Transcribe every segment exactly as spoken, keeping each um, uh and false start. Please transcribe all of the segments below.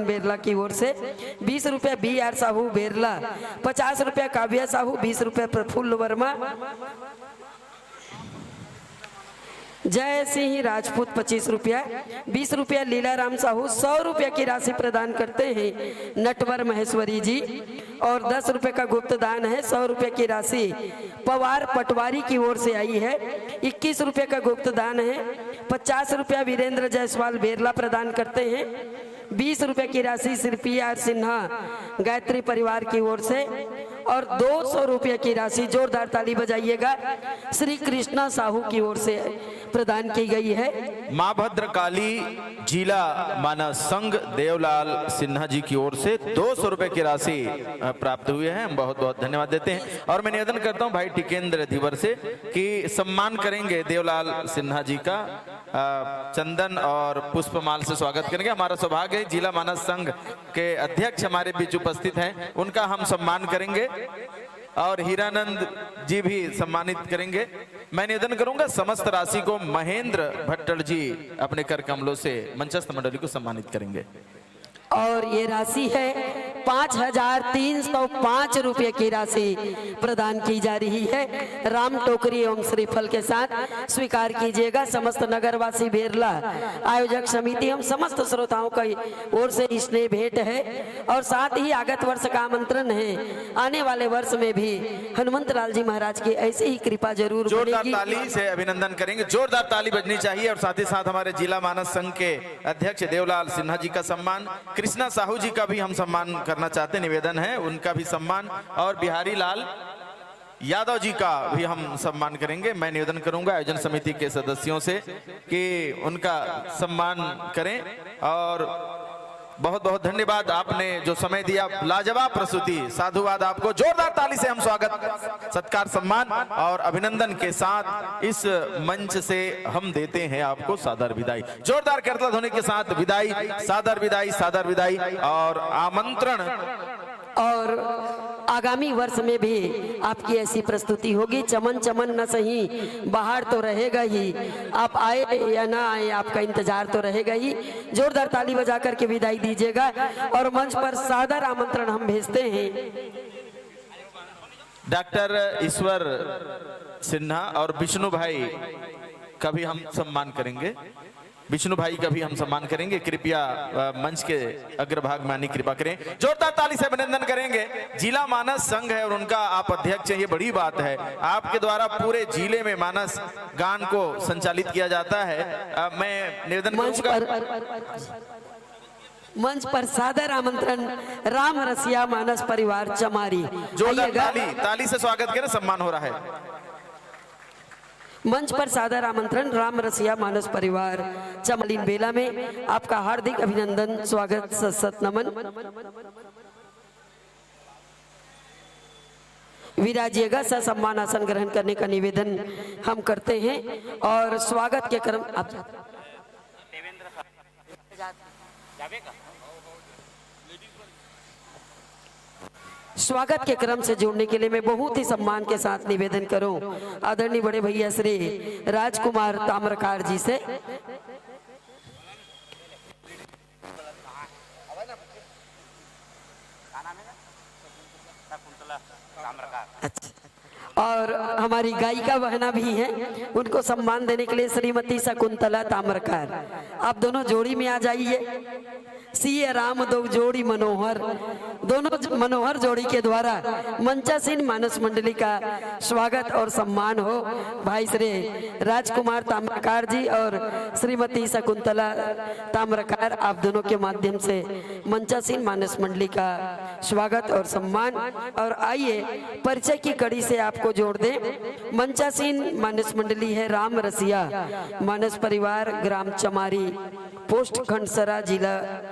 बेरला की ओर से, बीस रुपया बी आर साहू बेरला, पचास रुपया काव्या साहू, बीस रुपया प्रफुल्ल वर्मा, जय सिंह राजपूत पच्चीस रुपया, बीस रुपया लीला राम साहू, सौ रुपया की राशि प्रदान करते हैं नटवर महेश्वरी जी, और दस रुपये का गुप्त दान है, सौ रुपये की राशि पवार पटवारी की ओर से आई है, इक्कीस रुपये का गुप्त दान है, पचास रुपया वीरेंद्र जायसवाल बेरला प्रदान करते हैं, बीस रुपये की राशि श्री पी आर सिन्हा गायत्री परिवार की ओर से, और दो सौ रुपये की राशि, जोरदार ताली बजाइएगा, श्री कृष्णा साहू की ओर से प्रदान की गई है। माँ भद्रकाली जिला मानस संघ देवलाल सिन्हा जी की ओर से दो सौ रुपए की राशि, अ, प्राप्त हुई है। हम बहुत बहुत धन्यवाद देते हैं और मैं निवेदन करता हूं भाई टिकेंद्र धीवर से कि सम्मान करेंगे देवलाल सिन्हा जी का, अ, चंदन और पुष्पमाल से स्वागत करेंगे। हमारा सौभाग्य है जिला मानस संघ के अध्यक्ष हमारे बीच उपस्थित हैं, उनका हम सम्मान करेंगे और हीरानंद जी भी सम्मानित करेंगे। मैं निवेदन करूंगा समस्त राशि को महेंद्र भट्टड़ जी अपने कर कमलों से मंचस्थ मंडली को सम्मानित करेंगे। और ये राशि है पाँच हजार तीन सौ पाँच रुपये की राशि प्रदान की जा रही है राम टोकरी एवं श्रीफल के साथ। स्वीकार कीजिएगा समस्त नगरवासी बेरला आयोजक समिति, हम समस्त श्रोताओं की ओर से स्नेह भेंट है और साथ ही आगत वर्ष का आमंत्रण है। आने वाले वर्ष में भी हनुमंत लाल जी महाराज की ऐसी ही कृपा जरूर जोरदार बनेगी। ताली से अभिनंदन करेंगे, जोरदार ताली बजनी चाहिए। और साथ ही साथ हमारे जिला मानस संघ के अध्यक्ष देवलाल सिन्हा जी का सम्मान, कृष्णा साहू जी का भी हम सम्मान करना चाहते हैं, निवेदन है उनका भी सम्मान, और बिहारी लाल यादव जी का भी हम सम्मान करेंगे। मैं निवेदन करूंगा आयोजन समिति के सदस्यों से कि उनका सम्मान करें। और बहुत बहुत धन्यवाद, आपने जो समय दिया, लाजवाब प्रस्तुति, साधुवाद आपको। जोरदार ताली से हम स्वागत, सत्कार, सम्मान और अभिनंदन के साथ इस मंच से हम देते हैं आपको सादर विदाई। जोरदार करतल ध्वनि के साथ विदाई, सादर विदाई, सादर विदाई और आमंत्रण। और आगामी वर्ष में भी आपकी ऐसी प्रस्तुति होगी। चमन चमन न सही, बहार तो रहेगा ही। आप आए या ना आए, आपका इंतजार तो रहेगा ही। जोरदार ताली बजा करके विदाई दीजिएगा और मंच पर सादर आमंत्रण हम भेजते हैं। डॉक्टर ईश्वर सिन्हा और विष्णु भाई का भी हम सम्मान करेंगे। विष्णु भाई का भी हम सम्मान करेंगे। कृपया, अ, मंच के अग्रभाग में आने की कृपा करें। जोरदार ताली से अभिनंदन करेंगे। जिला मानस संघ है और उनका आप अध्यक्ष हैं, ये बड़ी बात है। आपके द्वारा पूरे जिले में मानस गान को संचालित किया जाता है। अ, मैं निवेदन मंच करूंगा पर मंच पर सादर आमंत्रण राम रसिया मानस परिवार चमारी। जोरदार आइएगा। ताली, ताली से स्वागत करें, सम्मान हो रहा है। मंच पर सादर आमंत्रण राम रसिया मानस परिवार चमालिन बेला में आपका हार्दिक अभिनंदन, स्वागत, सत सत नमन। विराजिएगा, ससम्मान आसन ग्रहण करने का निवेदन हम करते हैं और स्वागत के क्रम आप स्वागत के क्रम से जोड़ने के लिए मैं बहुत ही सम्मान के साथ निवेदन करूं आदरणीय बड़े भैया श्री राजकुमार ताम्रकार जी से। अच्छा। और हमारी गायिका बहना भी हैं, उनको सम्मान देने के लिए श्रीमती शकुंतला ताम्रकार, आप दोनों जोड़ी में आ जाइए। सीए राम दो जोड़ी मनोहर, दोनों ज-, मनोहर जोड़ी के द्वारा मंचासीन मानस मंडली का स्वागत और सम्मान हो। भाई श्री राजकुमार ताम्रकार जी और श्रीमती शकुंतला ताम्रकार, आप दोनों के माध्यम से मंचासीन मानस मंडली का स्वागत और सम्मान। और आइए, परिचय की कड़ी से आपको जोड़ दें। मंचासीन मानस मंडली है राम रसिया मानस परिवार, ग्राम चमारी, पोस्ट खंडसरा, जिला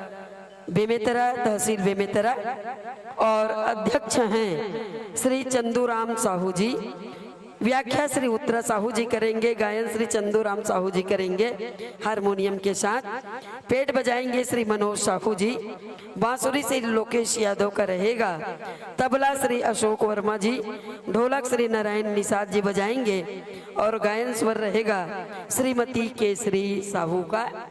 बेमेतरा, तहसील बेमेतरा, और अध्यक्ष हैं श्री चंदूराम साहू जी। व्याख्या श्री उत्तरा साहू जी करेंगे, गायन श्री चंदूराम साहू जी करेंगे हारमोनियम के साथ। पेट बजाएंगे श्री मनोज साहू जी। बांसुरी श्री लोकेश यादव का रहेगा। तबला श्री अशोक वर्मा जी। ढोलक श्री नारायण निषाद जी बजाएंगे और गायन स्वर रहेगा श्रीमती केसरी साहू का।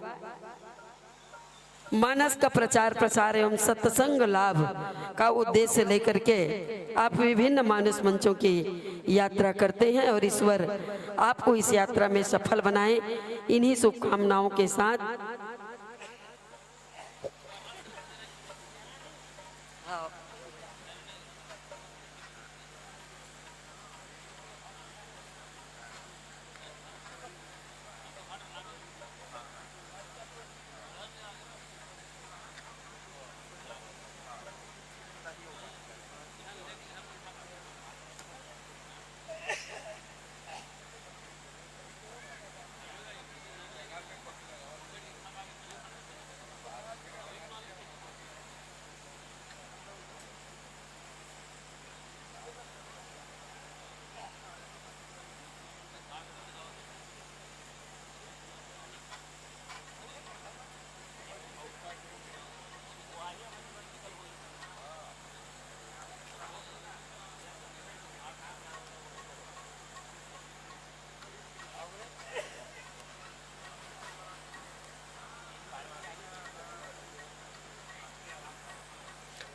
मानस का प्रचार प्रसार एवं सत्संग लाभ का उद्देश्य लेकर के आप विभिन्न मानस मंचों की यात्रा करते हैं और ईश्वर आपको इस यात्रा में सफल बनाए। इन्हीं शुभकामनाओं के साथ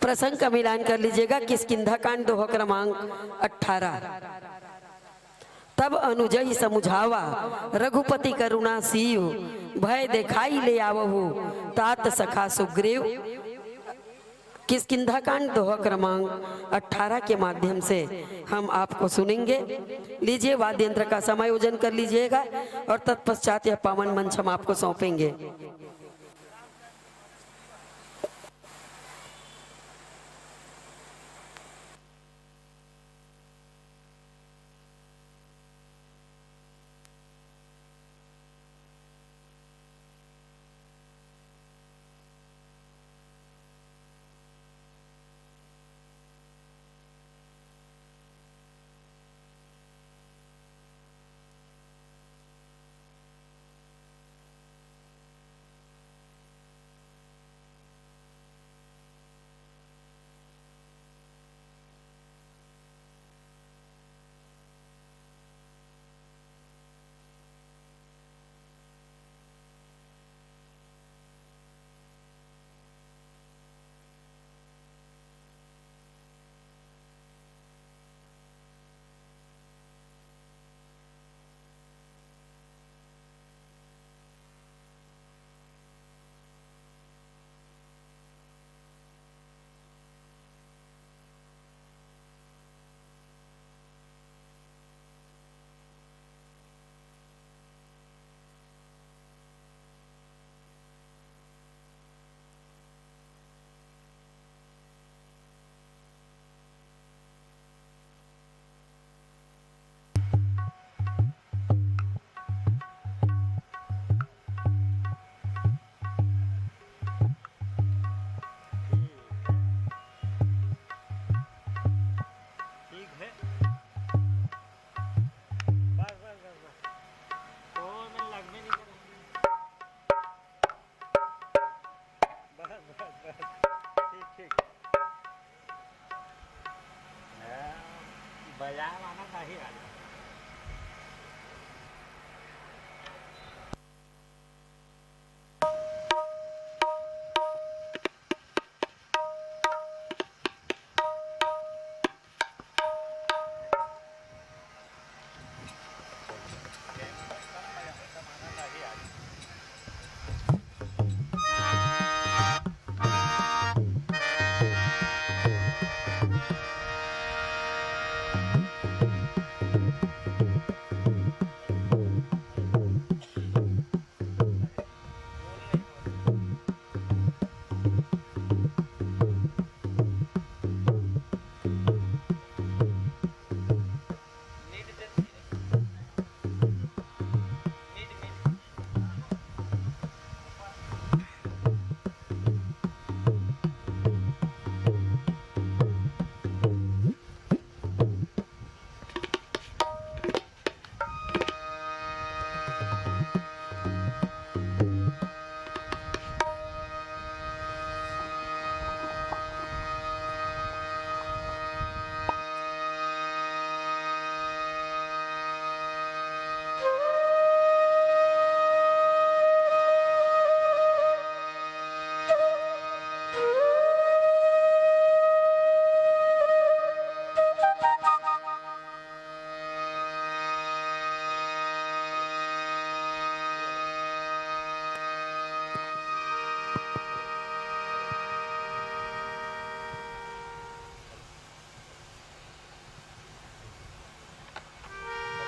प्रसंग का मिलान कर लीजिएगा। किष्किंधा कांड, दोहा क्रमांक अठारह। तब अनुजहि समुझावा रघुपति करुणा सीव, भय देखाई ले आवहु तात सखा सुग्रीव। किष्किंधा कांड, दोहा क्रमांक अठारह के माध्यम से हम आपको सुनेंगे। लीजिए, वाद्य यंत्र का समायोजन कर लीजिएगा और तत्पश्चात यह पावन मंच हम आपको सौंपेंगे। ठीक है। बस, बस, बस, बस। और मैं लगबे नहीं करूँगा। बस, बस, बस। ठीक, ठीक। हाँ, बजाए वाला नहीं आ रहा।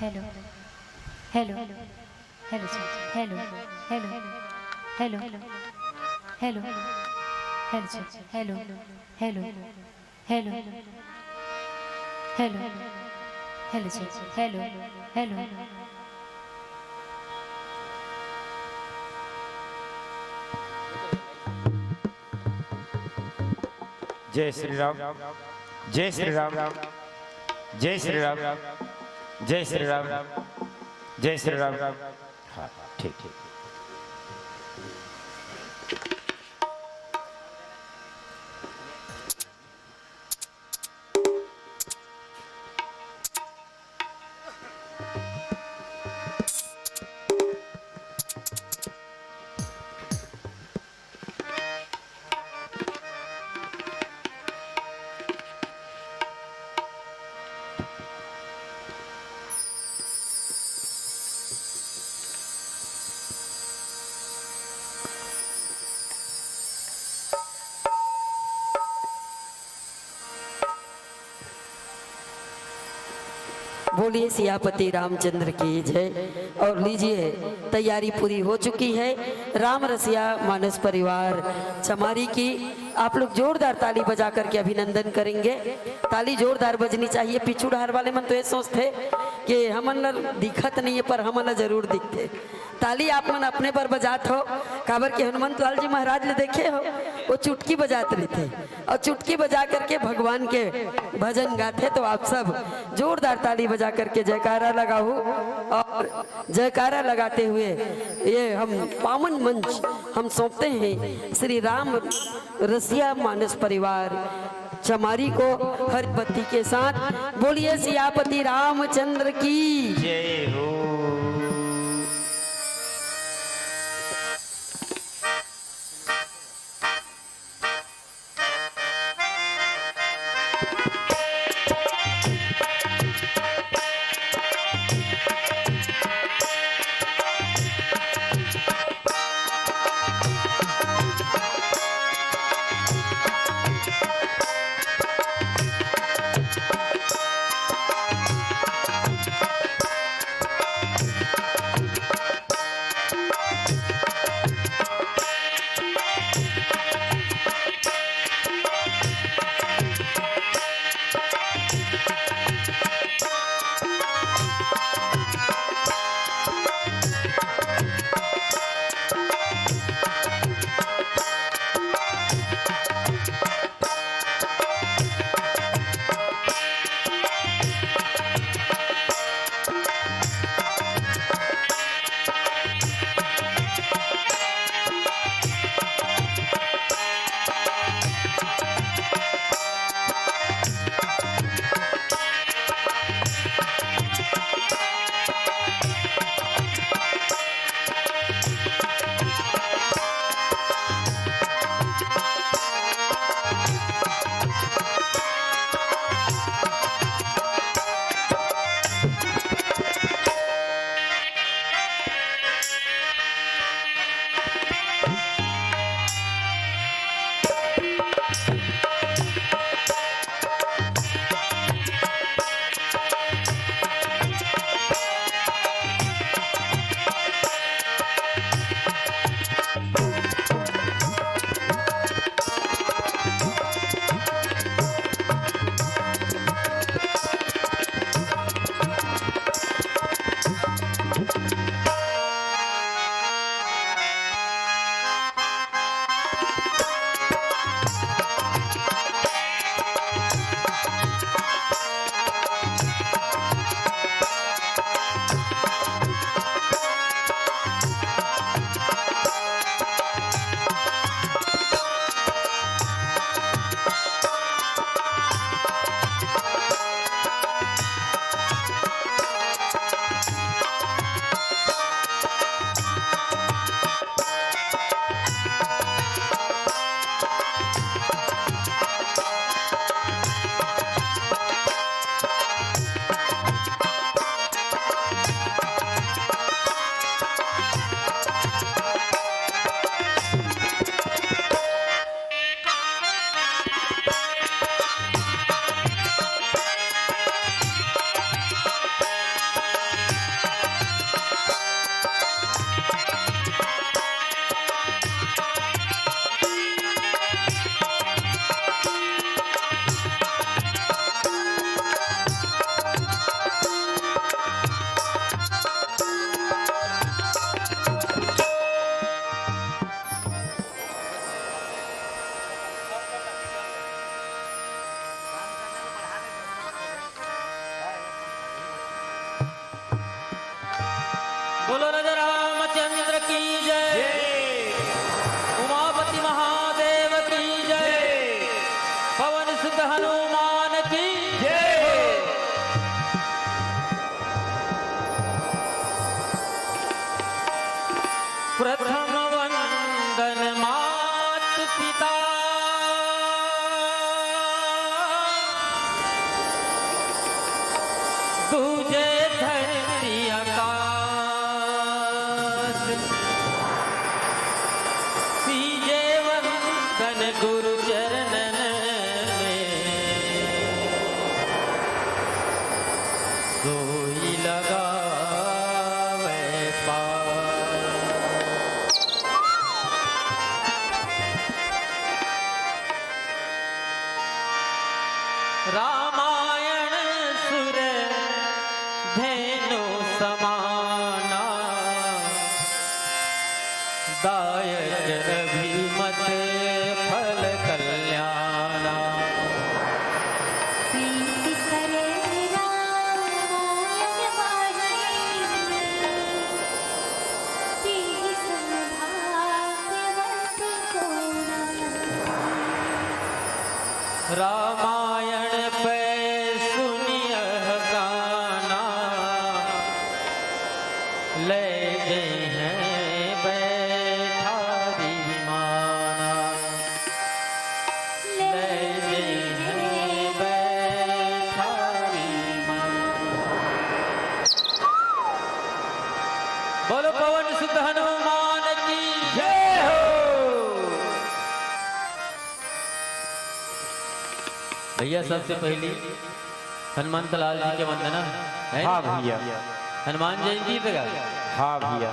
Hello, hello, hello sir, hello, hello, hello, hello, hello sir, hello, hello, hello, hello sir, hello, hello. जय श्री राम, जय श्री राम, जय श्री राम, जय श्री राम, जय श्री राम। हाँ, ठीक, ठीक। बोलिए सियापति रामचंद्र की जय। और लीजिए, तैयारी पूरी हो चुकी है। राम रसिया मानस परिवार चमारी की आप लोग जोरदार ताली बजा करके अभिनंदन करेंगे। ताली जोरदार बजनी चाहिए। पीछू डहर वाले मन तो ये सोचथे कि हमन ला दिखत नहीं है, पर हमन ला जरूर दिखथे। ताली आप मन अपने बर बजात हो, काबर कि हनुमंत लाल जी महाराज ले देखे हो, वो चुटकी बजात रहिथे, और चुटकी बजा करके भगवान के भजन गाथे। तो आप सब जोरदार ताली बजा करके जयकारा लगाओ, और जयकारा लगाते हुए ये हम पावन मंच हम सौंपते हैं श्री राम रसिया मानस परिवार चमारी को हरी पत्ती के साथ। बोलिए सियापति रामचंद्र की। जय हो। गूंजे धरती आकाश, सींचे वंदन गुरु चरणन में, सोई लगावे पार। रामायण सुर धेनु समाना, दायक अभिमत फल कल्याणा। प्रीति करे रामायण वाहिनी, तेहि सम भाग्यवंत को नाम। रामायण पे सुनियह गाना, ले जइहैं बैठारी माना। ले जइहैं बैठारी माना। बोलो पवन सुत हनुमान की जय हो। भैया, सबसे पहली हनुमंत लाल जी के वंदना है। हाँ भैया। हनुमान जयंती पे गा। हाँ भैया।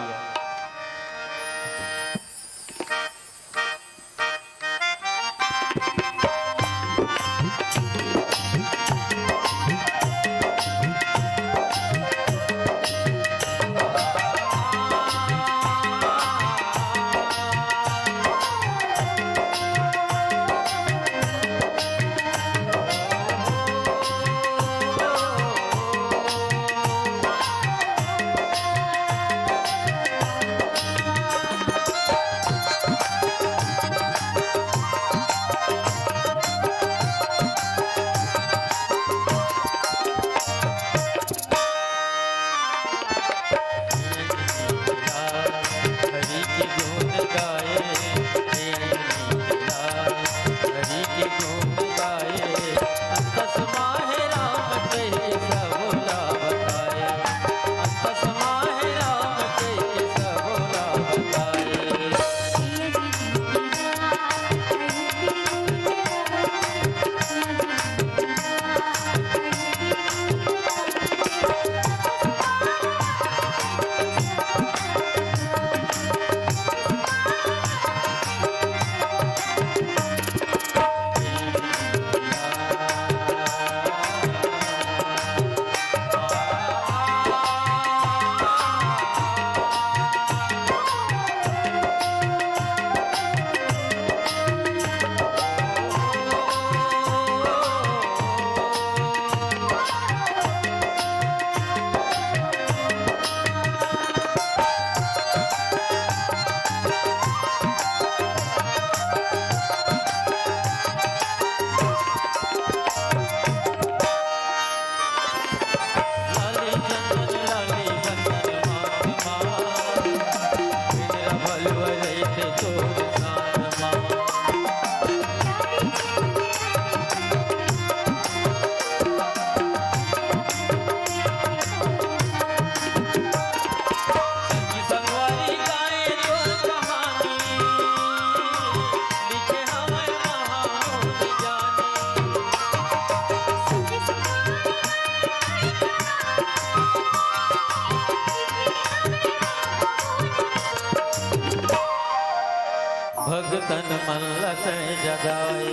भगतन मन ल सहज जाए।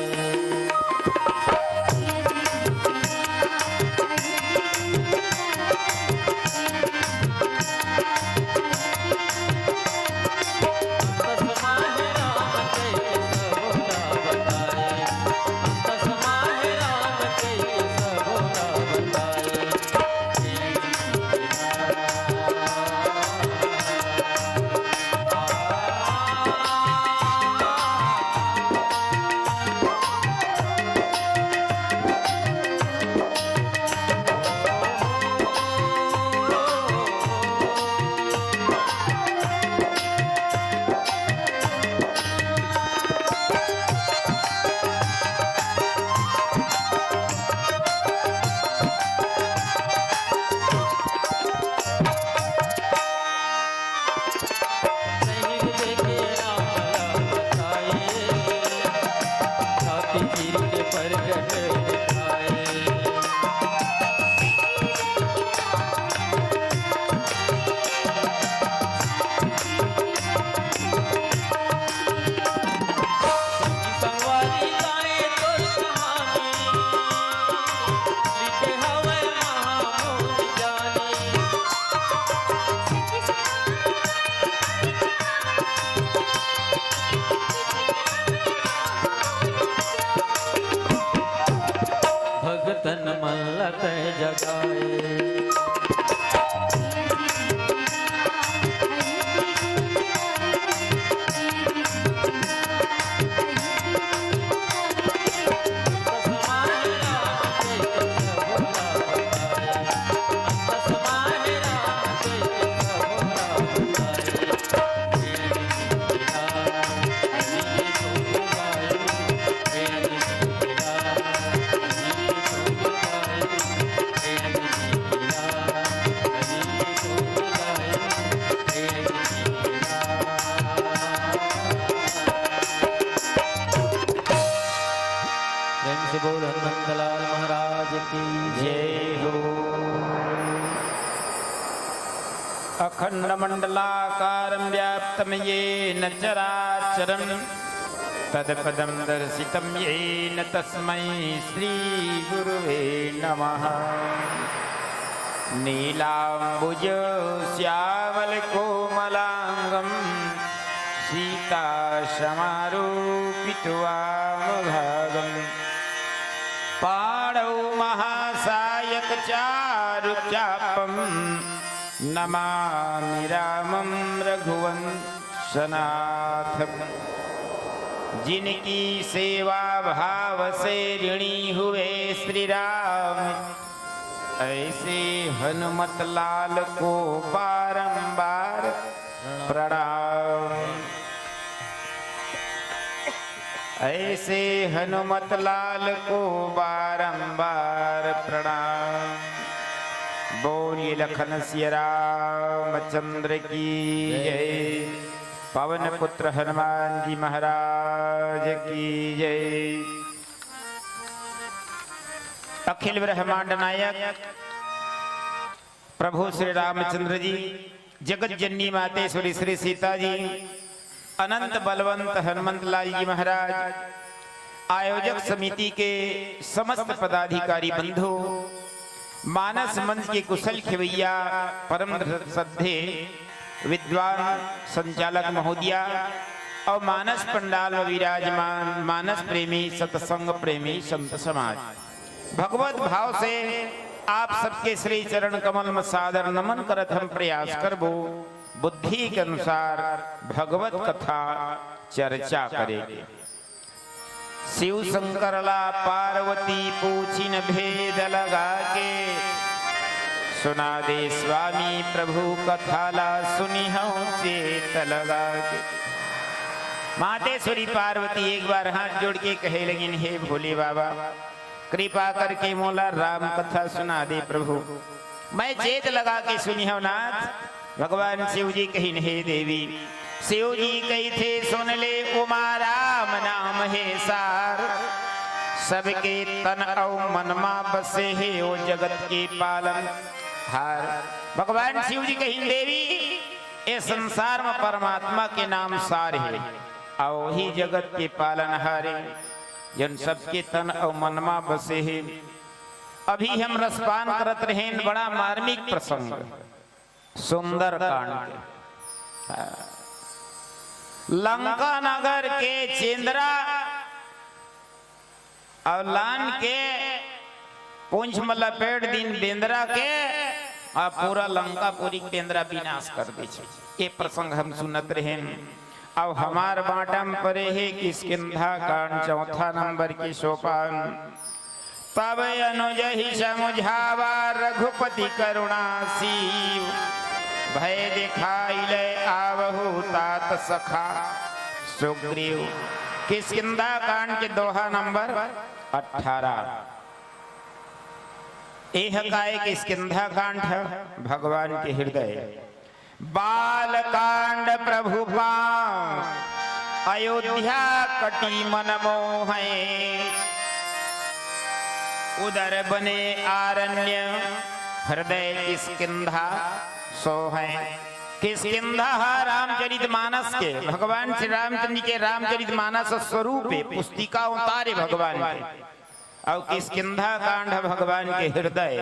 जगाए। प्रेम से बोल हनुमंतलाल महाराज की जय हो। अखण्डमण्डलाकारं व्याप्तं येन चराचरं तत्पदं दर्शितं येन तस्मै श्रीगुरुवे नमः। नीलाम्बुजश्यामलकोमलाङ्गं सीतासमारूपितवामभागम्। पाणौ महासायकचारुचापं नमामि रामं रघुवंशनाथम्। जिनकी सेवा भाव से ऋणी हुए श्री राम, ऐसे हनुमत लाल को बारंबार प्रणाम। ऐसे हनुमत लाल को बारंबार प्रणाम। बोलिए लखन सिया रामचंद्र की जय। पवन पुत्र हनुमान जी महाराज की जय। अखिल ब्रह्मांड नायक प्रभु श्री रामचंद्र जी, जगत जननी मातेश्वरी श्री सीता जी, अनंत बलवंत हनुमंत लाल जी महाराज, आयोजक समिति के समस्त पदाधिकारी बंधु, मानस मंच के कुशल खेवैया, परम श्रद्धे विद्वान संचालक महोदया और मानस पंडाल में विराजमान मानस प्रेमी, सत्संग प्रेमी, संत समाज, भगवत भाव से आप सबके श्री चरण कमल में सादर नमन करत हम प्रयास करबो बुद्धि के अनुसार भगवत कथा चर्चा करे के। शिव शंकर ला पार्वती पूछिन भेद लगा के, सुना दे स्वामी प्रभु कथा ला सुनिहौं चेत लगा के। मातेश्वरी पार्वती एक बार हाथ जोड़ के कहे लगिन, हे भोले बाबा, कृपा करके मोला राम कथा सुना दे प्रभु, मैं चेत लगा के सुनिहौं नाथ। भगवान शिव जी कहिन, हे देवी, शिव जी कहिथे, सुन ले उमा राम नाम हे सार, सबके तन अउ मन मा बसे हे ओ जगत के पालन हार। भगवान शिव जी कहिन, देवी, ए संसार में परमात्मा के नाम सार हे, अउ वही जगत के पालन हारे, जन सबके तन अउ मन मा बसे हे। अभी हम रसपान करत रहेन, बड़ा मार्मिक प्रसंग, सुंदर कांड के। हाँ। लंका नगर के चेंदरा अउ लान के पूंछ म लपेट दिन बेंदरा के, अउ पूरा लंकापुरी के बेंदरा विनाश कर दे छे। ये प्रसंग हम सुनत रहेन। अब हमार बांटा म परे हे किष्किंधा कांड, चौथा नंबर के सोपान। तब अनुजहि समुझावा रघुपति करुणा सीव, भय दिखाई ले आवहु तात सखा सुग्रीव। किष्किंधा कांड के दोहा नंबर अठारह। एह काय किष्किंधा कांड ह भगवान के हृदय। बाल कांड प्रभु पांव, अयोध्या कटी मन मोहै। उदर बने आरण्य, हृदय किष्किंधा सोहै। किष्किंधा ह रामचरित मानस के, भगवान श्री रामचंद्र जी के रामचरित मानस स्वरूप हे, पुस्तिका उतारे भगवान के। अउ किष्किंधा कांड ह भगवान के हृदय,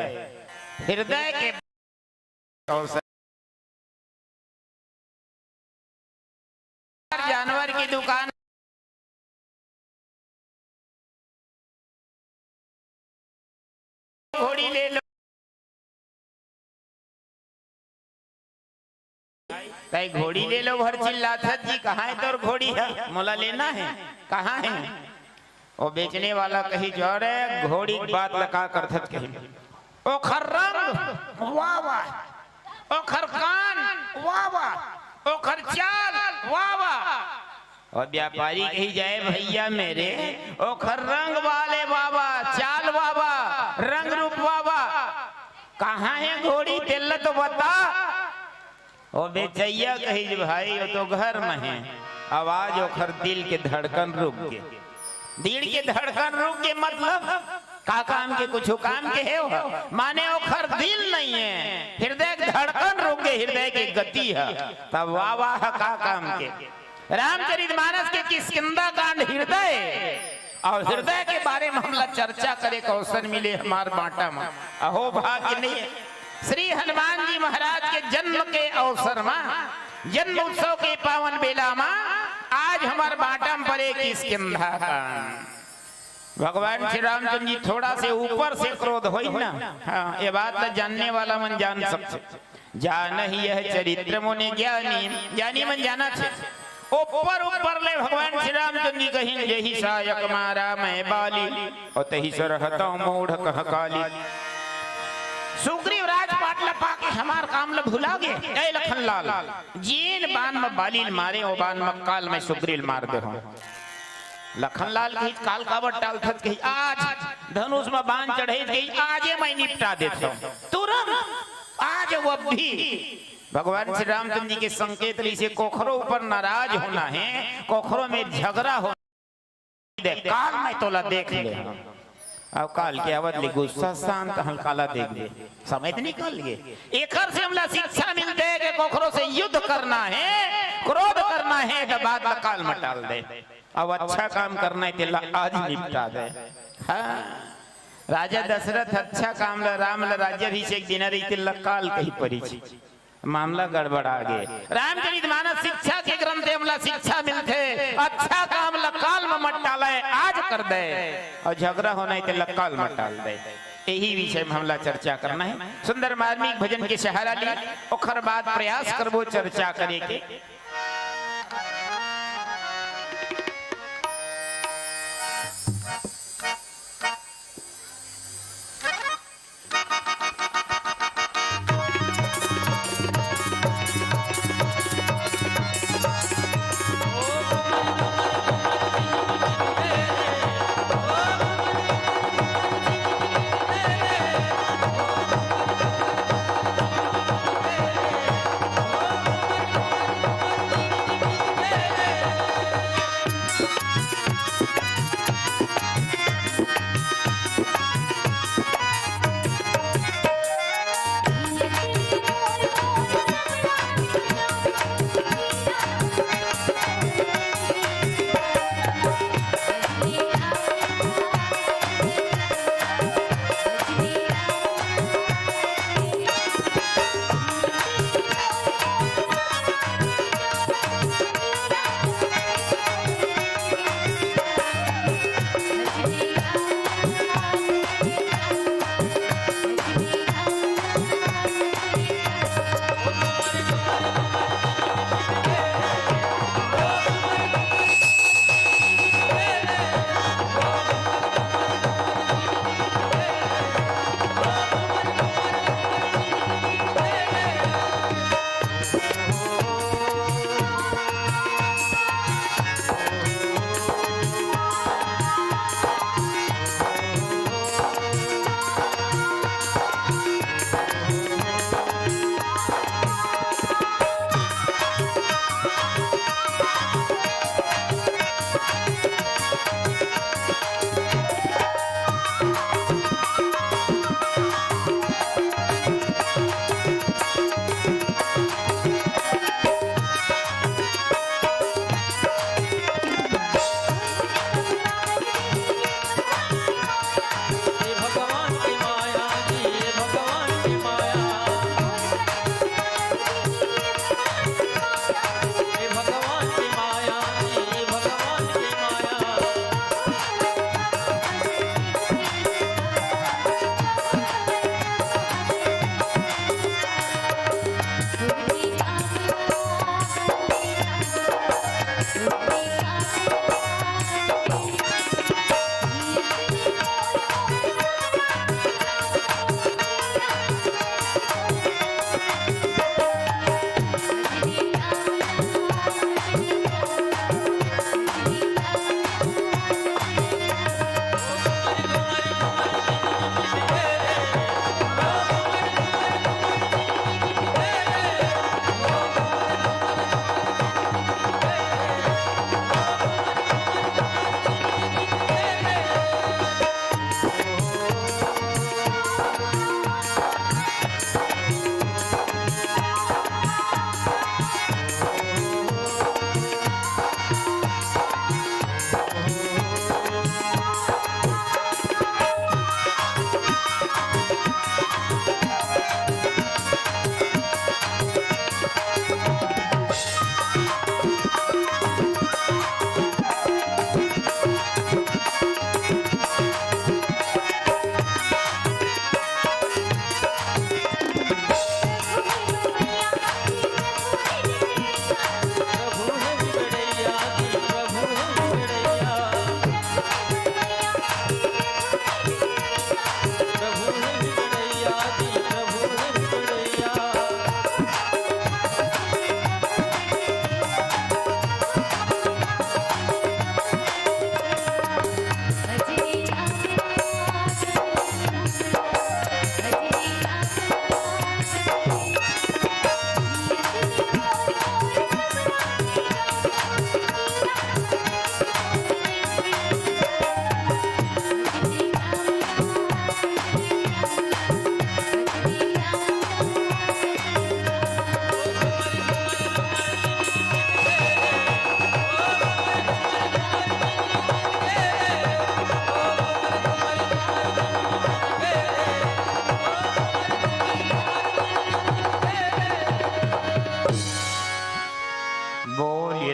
हृदय के जानवर की दुकान। घोड़ी ले लो। तै घोड़ी ले लो भर चिल्लाथस जी, कहाँ हे तोर घोड़ी ह? मोला लेना हे, कहाँ हे? ओ बेचने वाला कहिस, "अरे घोड़ी के बात ल का करथस?" कहिस, "ओखर रंग वाह वाह, ओखर कान वाह वाह, ओखर चाल वाह वाह।" अउ व्यापारी कहिस, "जय भैया मेरे, ओखर रंग वाह ले वाह वाह, चाल वाह वाह, रंग रूप वाह वाह, कहाँ हे घोड़ी, तेला तो बता।" ओ बेचइया कहिस, "भाई, ओ तो घर म हे।" आवाज ओखर दिल के धड़कन रुक गे। दिल के धड़कन रुक गे मतलब का काम के, कुछु काम के हे ओ? माने ओखर दिल नइ हे, हृदय के धड़कन रुक गे, हृदय के गति ह। तब वाह वाह का काम के। रामचरितमानस के किष्किंधा कांड हृदय, अउ हृदय के बारे म हमला चर्चा करे के अवसर मिले हमर बांटा म। अहो भाग्य नइ हे। श्री हनुमान जी महाराज के जन्म के अवसर म, जन्म उत्सव के पावन बेला म आज हमर बांटा म परे किष्किंधा कांड। भगवान श्री रामचंद्र जी थोड़ा से ऊपर से क्रोध होइस ना, हाँ, ये बात ल जानने वाला मन जान सकथे। जानहि यह चरित्र मुनि ज्ञानी, ज्ञानी मन जानथे। ऊपर ऊपर ले भगवान श्री रामचंद्र जी कहिन, "जेहि सायक मारा मैं बाली, अउ तेहि सरहतौ मूढ़ कह काली।" सुग्रीव राजपाट ल पाके हमर काम ल भुला गे। ए लखन लाल, जेन बान म बाली ल मारे, ओ बान म काल मैं सुग्रीव ल मार दे हूँ। लखन लाल कहिस, "काल काबर टालथस?" कहिस, "आज धनुष म बान चढ़े," कहिस, "आजे मैं निपटा देथौं तुरंत, आज वो भी।" भगवान श्री रामचंद्र जी के संकेत रहिसे, कोखरो ऊपर नाराज होना हे, कोखरो में झगड़ा होना हे, काल मैं तोला देख ले हूँ। अब काल के आवत ले गुस्सा शांत, हल्काला देख ले, समय तो निकल गए। एकर से हमला शिक्षा मिलथे कि कोखरो से युद्ध करना हे, क्रोध करना हे, त बात ला काल में टाल दे। अब अच्छा काम करना हे, तेला आज निपटा दे। हाँ, राजा दशरथ अच्छा काम ला, राम ला राज्याभिषेक देना रहिस, तेला काल कहि परिस, मामला गड़बड़ा गे। रामचरितमानस शिक्षा के ग्रंथ हे, हमला शिक्षा मिलथे, अच्छा काम ला काल में मत टाले, आज कर दे, अउ झगड़ा होना हे, तेला काल में टाल दे। यही विषय में हमला चर्चा करना हे। सुंदर मार्मिक भजन के सहारा ली, ओखर बाद प्रयास करबो चर्चा करे के।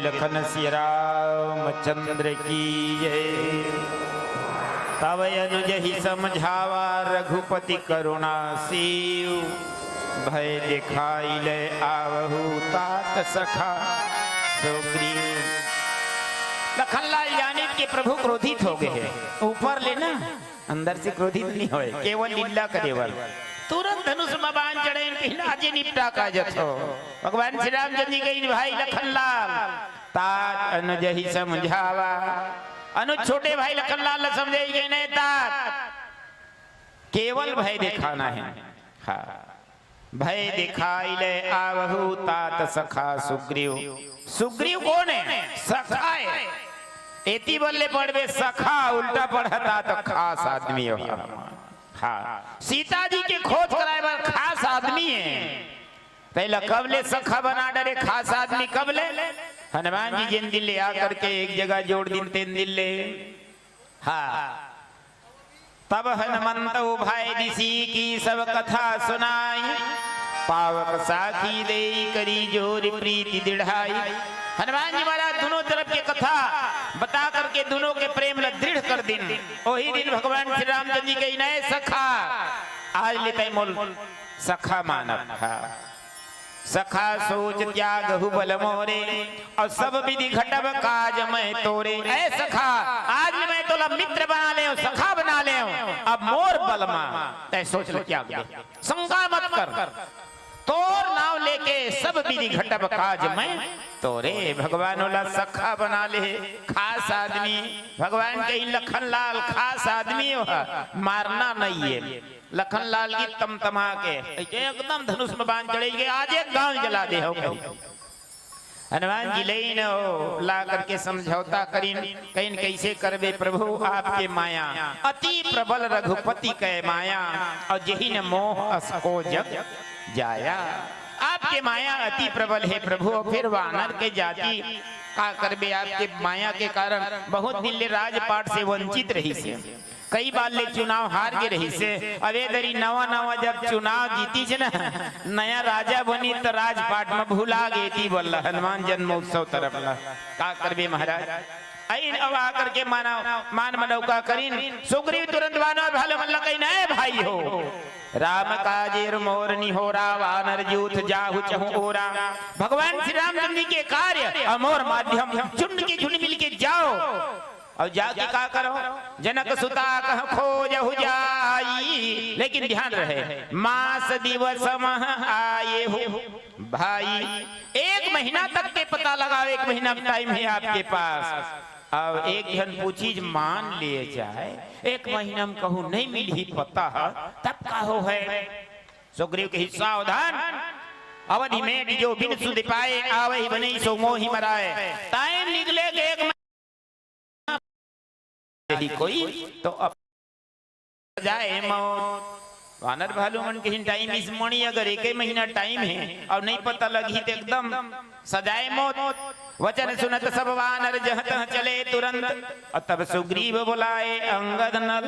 लखन सिया रामचंद्र की जय। तब अनुज ही समझावा रघुपति करुणा सीव, भय दिखाई ले आवहु तात सखा सुग्रीव। लखनलाल जानित के प्रभु क्रोधित हो गए हैं, ऊपर ले ना अंदर से क्रोधित नहीं होए, केवल लीला करे बर। तुरंत धनुष में बाण चढ़े, कहिन आजे निपटा का जथो। भगवान श्री रामचंद्र जी कहिन, भाई लखनलाल, तात अनुज ही समझावा। अनुज छोटे भाई लखनलाल ला समझाई गए, नहीं तात, केवल भय दिखाना है। हाँ, भय दिखाई ले आवहु तात सखा सुग्रीव। सुग्रीव कौन है? सखा है। एती बल्ले पढ़बे सखा, उल्टा पढ़ता तो खास आदमी हो। हाँ, सीता जी के खोज कराए बर खास आदमी है। तैला कब ले सखा बना डरे खास आदमी, कब ले? हनुमान जी जिन दिन ले आकर के एक जगह जोड़ दिन, तेन दिन ले। हाँ, तब हनुमंत उभाय दिसी की सब कथा सुनाई, पावक साखी देई करी जोर प्रीति दृढ़ाई। हनुमान जी महाराज दोनों तरफ के कथा बता करके दोनों के प्रेम ला दृढ़ कर दिन। वही दिन भगवान श्री रामचंद्र जी कहिन, ए सखा, आज ले तैं मोला सखा मानव। हाँ। सखा सोच त्यागहु बल मोरे, अउ सब विधि घटब काज मैं तोरे। ए सखा, आज ले मैं तोला मित्र बना लेंव, सखा बना लेंव, अब मोर बल मा तैं सोच ल त्याग दे, शंका मत कर। तोर नाव लेके सब विधि घटब काज मैं तोरे। भगवान ओला सखा बना ले, खास आदमी। भगवान कहिन लखनलाल खास आदमी हो, मारना नहीं है। लखनलाल जी तमतमा के एकदम धनुष में बाण चढ़े के, आज एक गांव जला दे हो कहीं। हनुमान जी लेन हो ला करके समझौता करिन, कहिन कैसे करबे प्रभु, आपके माया अति प्रबल रघुपति कै माया, अउ जेहि न मोह अस को जग जाया। आपके माया अति प्रबल है प्रभु, अउ फिर वानर के जाति का करबे, आपके माया के कारण बहुत दिन ले राजपाट से वंचित रहिस हे। कई बार ले चुनाव हार गे रहिस हे। अब ए दरी नवा नवा जब चुनाव जीतिस ना, नया राजा बनिस त राजपाट म भुला गे, एती बर ला हनुमान जन्मोत्सव तरफ ला। का करबे महाराज? अइन अब आकर के मानव, मान मनव का करिन। सुग्रीव तुरंत वानर भालू मन ला कहिन, ए भाई हो, राम काज अउर मोर निहोरा, वानर जूथ जाहु चहुँ ओरा। भगवान श्री रामचंद्र जी के कार्य अउ मोर माध्यम, झुंड के झुंड मिल के जाव। अउ जाके का करव? जनक सुता कहँ खोजहु जाई। लेकिन ध्यान रहे, मास दिवस मह आएहु भाई। एक महीना तक के पता लगाव, एक महीना टाइम हे आपके पास। अउ एक झन पूछिस, मान लिये जाय, एक महीना म कहूँ नइ मिलही पता ह, तब का होहय? सुग्रीव कहिस, सावधान, अवधि मेट जो बिन सुधि पाए, आवहि बनहि सो मोहि मराए। टाइम निकले के एक महीना यदि कोई तो अब सजाए मौत। वानर भालू मन कहिन, टाइम इस मणि, अगर एके महीना टाइम हे अउ नइ पता लगही त एकदम सजाए मौत। वचन सुनत सब वानर जहाँ तहाँ चले तुरंत। अउ तब सुग्रीव बुलाए अंगद नल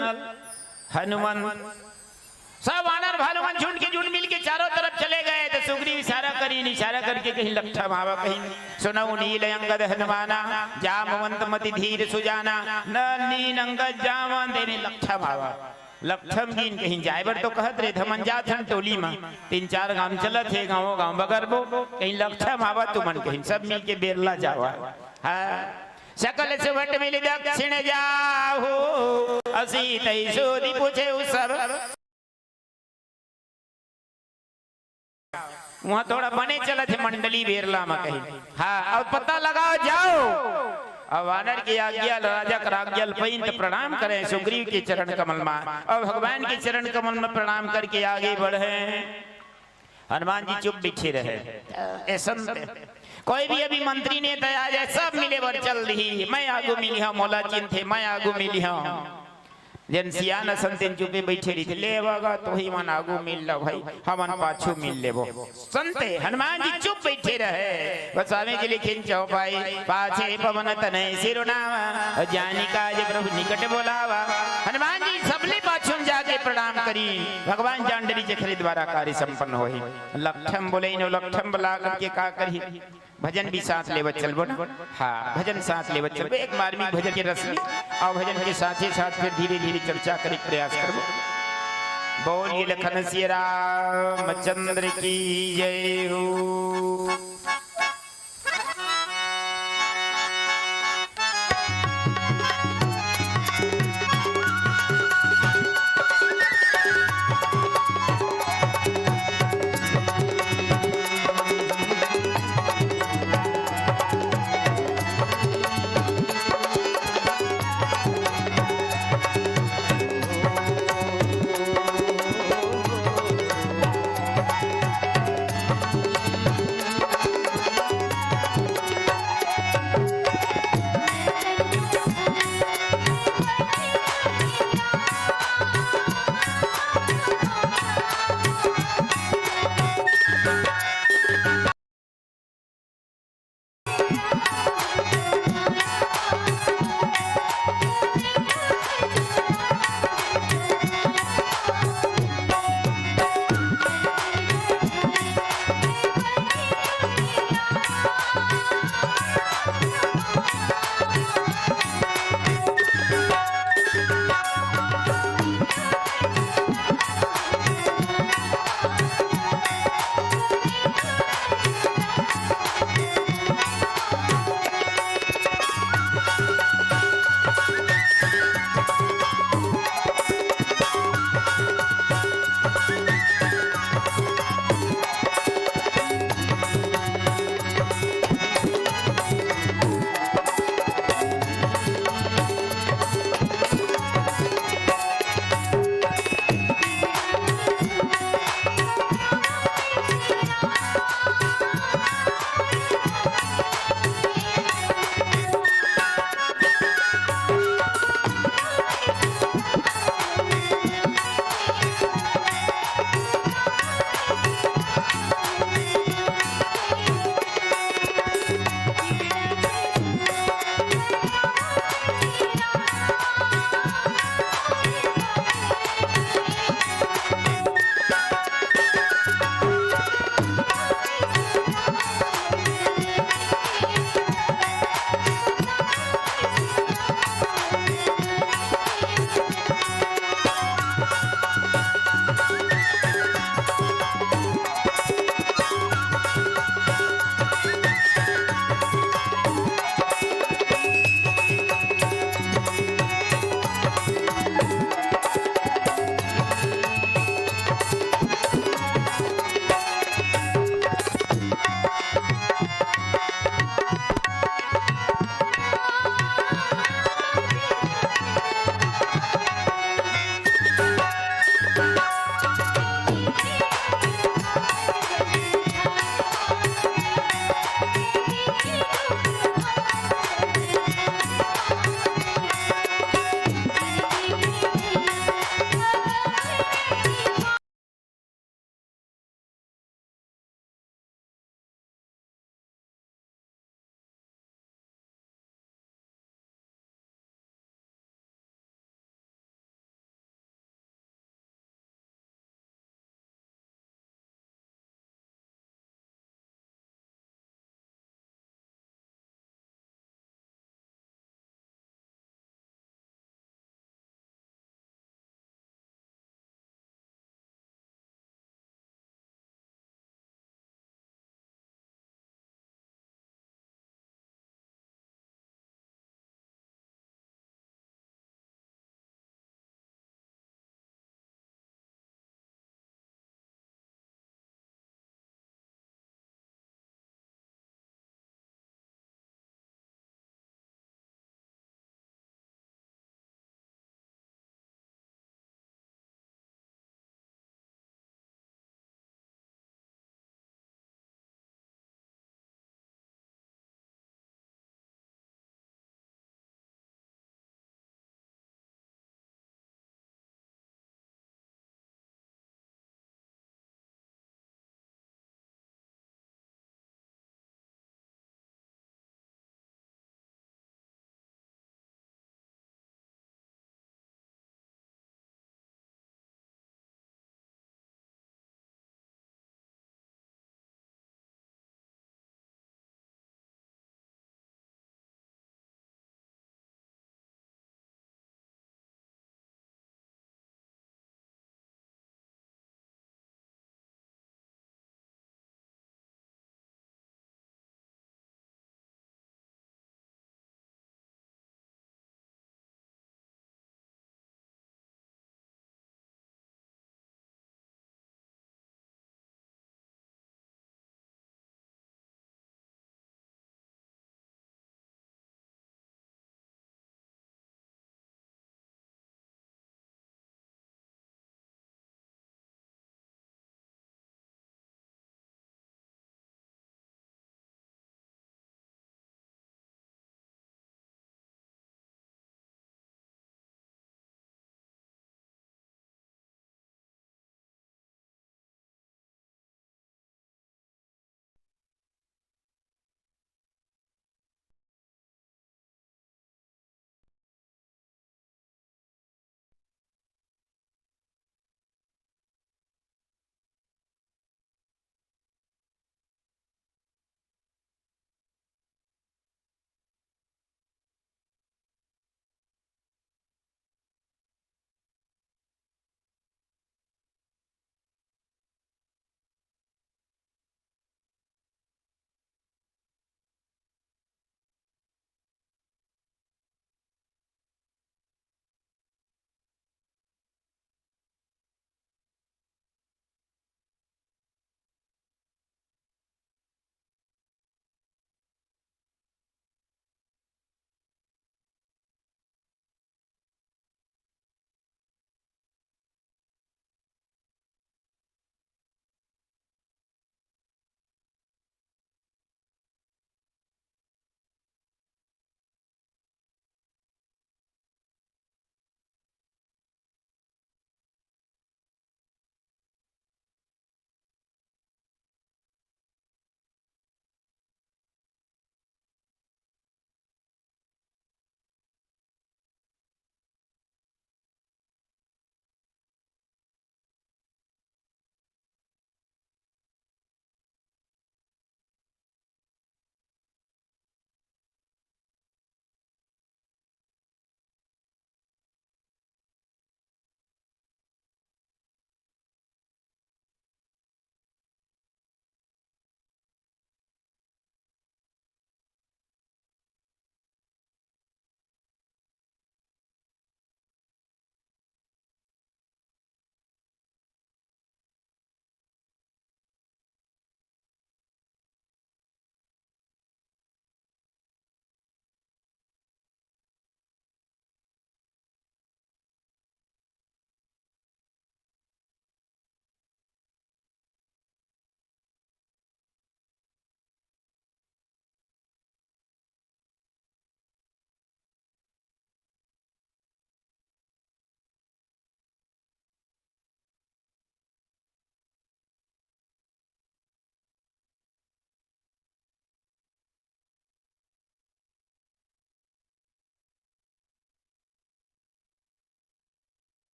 हनुमंत। सब वानर भालू मन झुंड के झुंड मिल के चारों तरफ चले गए। त सुग्रीव इशारा करिन, इशारा करके कहिन लकठम आवा, कहिन सुनहु नील अंगद हनुमाना, जामवंत मति धीर सुजाना। नल नील अंगद जामवंत, एने लकठम आवा। लकठम गिन कहिन, जाय बर तो कहत रहे, हमन जात हन टोली म, तीन चार गांव चलत हे, गांव गांव बगरबो, कहिन लकठम आवा तुमन, कहिन सब मिल के बेरला जावा। हाँ। सकल सुभट मिलि दक्षिण जाहु, असी तई सोधि पूछेउ सब। उहाँ थोड़ा बने चलत हे मंडली बेरला म कहिन। हाँ, अउ पता लगाव जाव। अउ वानर के आज्ञा ल, राजा कर आज्ञा ल पइन त प्रणाम करें, सुग्रीव के चरण कमल म, अउ भगवान के चरण कमल म प्रणाम करके आगे बढ़े। हनुमान जी चुप बइठे रहे। ए संत, कोई भी अभी मंत्री नेता आ जाय, सब मिले बर चल दिही, मैं आगू मिलिहौं, मोला चिन्हथे, मैं आगू मिलिहौं। जेन सियान असन तेन चुपे बइठे रहिथे, ले बगा, तोही मन आगू मिल ल भाई, हमन पाछू मिल लेबो। संत हनुमान जी चुप बइठे रहे। गोस्वामी जी लिखिन चौपाई, पाछे पवन तनय सिरुनावा, जानि काज प्रभु निकट बोलावा। हनुमान जी सबले पाछू म जाके प्रणाम करी, भगवान जान डरी जेखरे द्वारा कार्य संपन्न होही। लखम बोले नो लखम बला करके का करी, भजन भी साथ लेवत चलबो ना। हाँ, भजन साथ लेवत चलबो, एक मार्मिक भजन के रस में और भजन के साथ ही साथ फिर धीरे धीरे चर्चा करे के प्रयास करबो। बोलिए लखन सिया रामचंद्र की जय हो।